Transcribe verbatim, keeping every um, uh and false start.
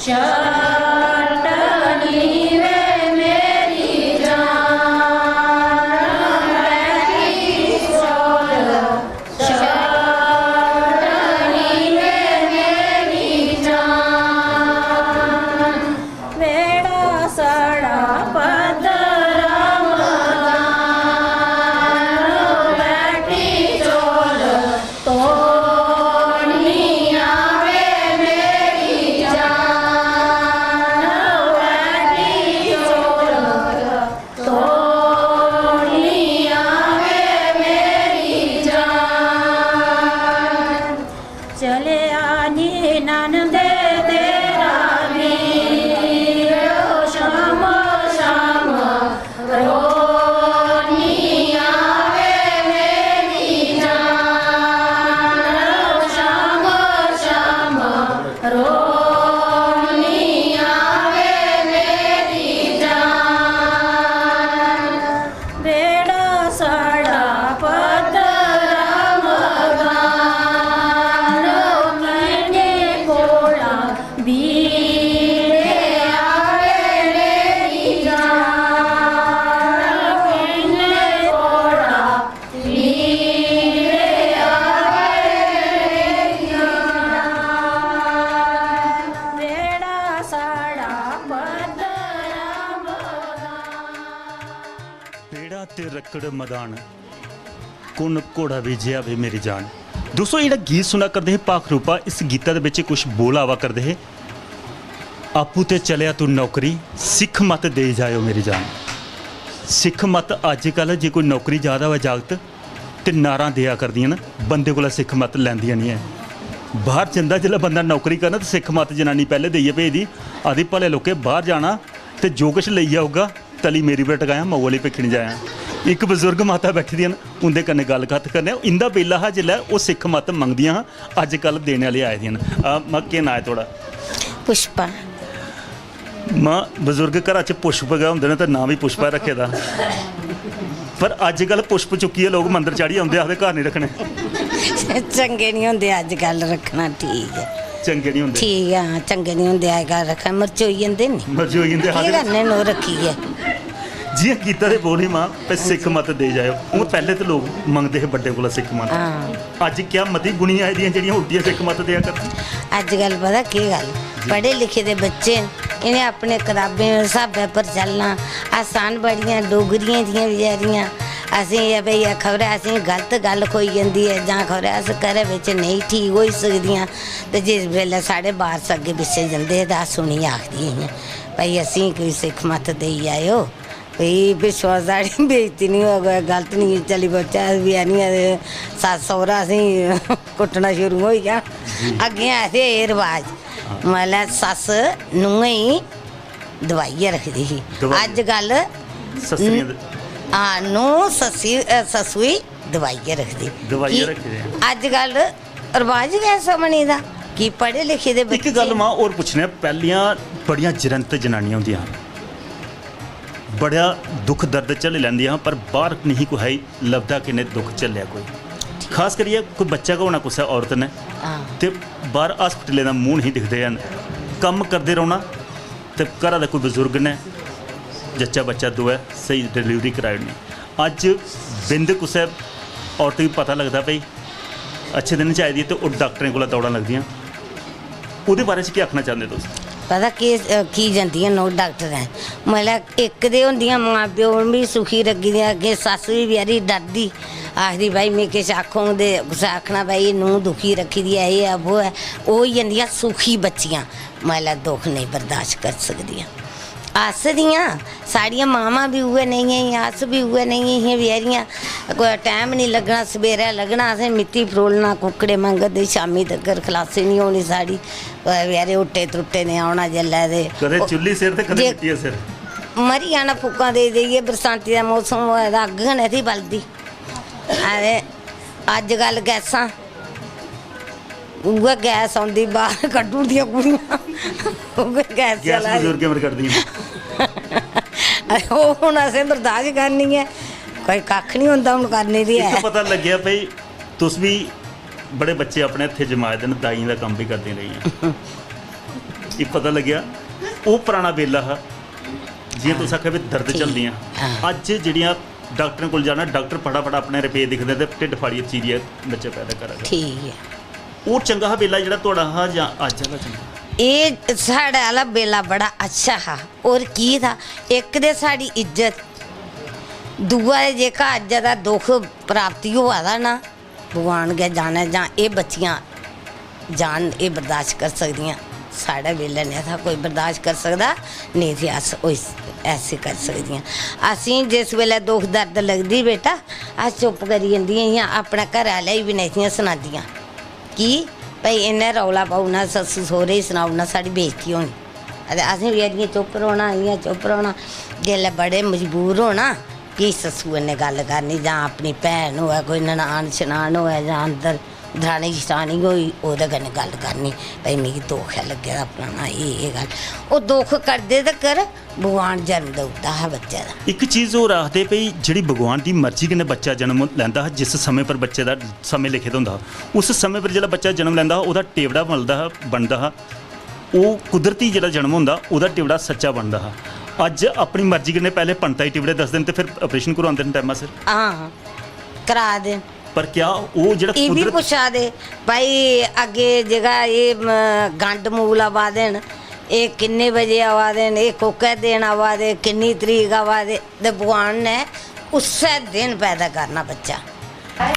छटनी वे मेरी जान, बैठी चोल। छटनी वे मेरी जान, बेड़ा साड़ा पद्धरा मदान, बैठी चोल। तोड़नी आवे मेरी जान, बैठी चोल। तोड़नी आवे मेरी जान। चले आनी ननदे तेरा वीर, शाम शाम रोनी आवे मेरी जान, शाम शाम रोनी आवे मेरी जान। बेड़ा साड़ा पद्धरा मदान, किन्ने कोला बीड़े आवे मेरी जान, किन्ने कोला बीड़े आवे मेरी जान। बेड़ा साड़ा पद्धरा मदान। बेड़ा ते रक्कड़ मदान, कु'न घोड़ा बी जेहा वे मेरी जान। दोस्तो, जेह्ड़ा गीत सुना करदे हे भाख रूपा, इस गीता दे बिच कुछ बोल आवा करदे हे, आपूं ते चलेआ तू नौकरी, सिक्ख मत देई जाएओ मेरी जान। सिक्ख मत, अज्जकल जे कोई नौकरी जा दा होऐ जागत, ते नारां देआ करदियां न, बंदे कोला सिक्ख मत लैंदियां निं ऐ। बाहर जंदा जिसलै बंदा नौकरी करन ते सिक्ख मत जनानी पैह्ले देइयै भेजदी, आखदी भले लोकें बाहर जाना ते जो किश लेइयै औगा तली मेरी पर टकायां, माऊ आह्ली भिक्ख निं जायां। इक बजुर्ग माता बैठी दियां न, उं'दे कन्नै गल्ल कत्थ करने आं। इं'दा बेल्ला हा जिसलै ओह् सिक्ख मत मंगदियां हां, अज्जकल देने आह्ले आए दियां न। आ, मां, केह् नांऽ ऐ थुआढ़ा? पुष्पा। मां, बजुर्ग घरा च पुष्प गै होंदे न ते नांऽ बी पुष्पा रक्खे दा। पर अज्जकल पुष्प चुक्कियै लोक मंदर चाढ़ी औंदे, आखदे घर निं रक्खने। चंगे निं होंदे अज्जकल रक्खना, ठीक ऐ। चंगे निं होंदे। ठीक ऐ, हां, चंगे निं होंदे अज्जकल रक्खना, मरचोई जंदे नी। मरचोई जंदे, केह् आखदे। करने न ओह् रक्खियै? जि'यां गीता दे बोल ही मां, पे सिक्ख मत दे जाएओ। हून पैह्ले ते लोक मंगदे हे बड्डे कोला सिक्ख मत। हां। अज्ज क्या मती बुनियां आई दियां जेह्ड़ियां उल्टियां सिक्ख मत देआ कर। अज्जकल पता केह् गल्ल, पढ़े लिखे दे बच्चे न, इ'नें अपने कताबें दे स्हाबै पर चलना। अस अनपढ़ियां डोगरियां दियां बचैरियां, असें एह् भई खबरै असें गलत गल्ल खोई जंदी ऐ जां खबरै अस घरै बिच नेईं ठीक होई सकदियां। ते जिस बेल्लै साढ़े बारस अग्गें पिच्छें जंदे हे ते अस उ'नेंगी आखदियां हियां, भई असेंगी कोई सिक्ख मत देई आएओ, भई पिच्छुआं साढ़ी बेइज्जती निं होऐ, कुतै गलत निं चली पौचै अस बी आनियै ते सस्स सौह्रा असेंगी कुट्टना शुरू होई जान। अग्गें ऐ हे एह् रवाज, मतलब सस्स नूहें गी दबाइयै रखदी ही। दबाइयै। अज्जकल सस्सरियां दे- हां, नूंह् सस्सी अ, सस्सू गी दबाइयै रखदी। दबाइयै कि रखदे। अज्जकल रवाज गै ऐसा बनी दा कि पढ़े लिखे दे इक बच्चे गल्ल मां होर पुच्छने आं, पैह्लियां बड़ियां जरंत जनानियां होंदियां हियां, बड़ा दुख दर्द झल्ली लैंदियां हियां, पर बाहर नहीं कुसै गी लभदा कि इ'नें दुख झल्लेआ कोई। खास करियै कोई बच्चा गै होना कुसै औरत ने, हां। ते बाहर हस्पिटलें दा मूंह नहीं दिखदे हैन। कम्म करदे रौह्ना, ते घरा दा कोई बजुर्ग ने जच्चा बच्चा दोऐ, स्हेई डिलीवरी कराई ओड़नी। अज्ज बिंद कुसै औरत गी पता लगदा भई अच्छे दिन च आई दी ऐ ते ओह् डाक्टरें कोला दौड़ां लगदियां। ओह्दे बारे च केह् आखना चांह्दे तुस? पता केह्, अ, की जंदियां न ओह् डाक्टरें? मतलब इक ते होंदियां मां प्यो बी सुखी लग्गी दियां, अग्गें सस्स बी बचैरी डरदी, आखदी भाई में किश आखङ ते कुसै आखना भाई एह् नूंह् दुखी रक्खी दी ऐ, एह् ऐ वो ऐ। ओह् होई जंदियां सुखी बच्चियां, मतलब दुख नेईं बर्दाश्त करी सकदियां। अस दियां, साढ़ियां मावां बी उ'ऐ नेहियां हियां, अस बी उ'ऐ नेहियां हियां बचैरियां। कुतै टैम निं लग्गना, सवेरै लग्गना असें मित्ती फरोलना, कुक्कड़े मंगदे शामीं तगर खलासी निं होनी साढ़ी। कुतै बचैरे हुट्टे त्रुट्टे दे औना जेल्लै ते कदें चु'ल्ली सिर ते कदें जे मिट्टियै सिर। मरी जाना फूकां देई देइयै, बरसांती दा मौसम होऐ तां अग्ग गै नेईं थी बलदी। आ ते अज्जकल गैसां, उ'ऐ गैस औंदी, बाह्र कड्ढी ओड़दियां कुड़ियां, उ'ऐ गैस गैस चला दी। बजुर्गें पर कड्ढदियां। ओह् हून असें बर्दाश्त करनी ऐ, कोई कक्ख निं होंदा हून करने दी ऐ। इक पता लग्गेआ भई तुस बी बड़े बच्चे अपने हत्थें जमाए दे न, दाइयें दा कम्म बी करदियां रेहियां। एह् पता लग्गेआ, ओह् पराना बेल्ला हा, जि'यां तुस आखा दे दर्द ठीक। झलदियां। हां। अज्ज जेह्ड़ियां डाक्टरें कोल जाना, डाक्टर फटाफट अपने रपेऽ दिखदे ते ढिड्ड फाड़ियै चीरियै बच्चे पैदा करा दे। ठीक ऐ। ओह् चंगा हा बेल्ला जेह्ड़ा थुआढ़ा हा, जां अज्ज आह्ला चंगा? एह् साढ़े आह्ला बेल्ला बड़ा अच्छा हा। और की था, इक ते साढ़ी इज्जत, दूआ एह् जेह्का अज्ज दा दुख प्राप्ति होआ दा ना, भगवान गै जानै जां एह् बच्चियां जान, एह् बर्दाश्त करी सकदियां। साढ़े बेल्लै नेईं था कोई बर्दाश्त करी सकदा, नेईं ते अस होई ऐसे करी सकदियां। असें जिस बेल्लै दुख दर्द लगदी बेटा, अस चुप्प करी जंदियां हियां, अपने घरै आह्ले गी बी नेईं हियां सनांदियां। की? भई इ'न्नै रौला पाई ओड़ना, सस्सू सौह्रे गी सनाई ओड़ना, साढ़ी बेइज्जती होनी। ते असें बचैरियें चुप्प रौह्ना, इ'यां चुप्प रौह्ना। जिसलै बड़े मजबूर होना, फ्ही सस्सु कन्नै गल्ल करनी, जां अपनी भैन होऐ, कोई ननान शनान होऐ, जां अंदर दरानी जठानी होई, ओह्दे कन्नै गल्ल करनी, भई मिगी दुख ऐ लग्गे दा, फलाना, एह् एह् गल्ल। ओह् दुख कटदे तक्कर भगवान जन्म देई ओड़दा हा बच्चे दा। इक चीज होर आखदे भई, जेह्ड़ी भगवान दी मर्जी कन्नै बच्चा जन्म लैंदा हा, जिस समें पर बच्चे दा समें लिखे दा होंदा हा, उस समें पर जेल्लै बच्चा जन्म लैंदा हा, ओह्दा टेबड़ा बनदा हा, बनदा हा, ओह् कुदरती जेह्ड़ा जन्म होंदा, ओह्दा टिबड़ा सच्चा बनदा हा। अज्ज अपनी मर्जी कन्नै पैह्ले पंता गी टिबड़े दसदे न ते फिर ऑपरेशन करवांदे न टैमा सिर। हां, करा दे न। पर क्या ओह् जेह्ड़ा एह् बी कुदरत पुच्छा दे, भाई, अग्गें जेह्ड़ा एह्, म, गंड मूल आवा दे न, एह् किन्ने बजे आवा दे न, एह् कोह्के दिन आवा दे, किन्नी तरीक आवा दे, ते भगवान ने उस्सै दिन पैदा करना बच्चा।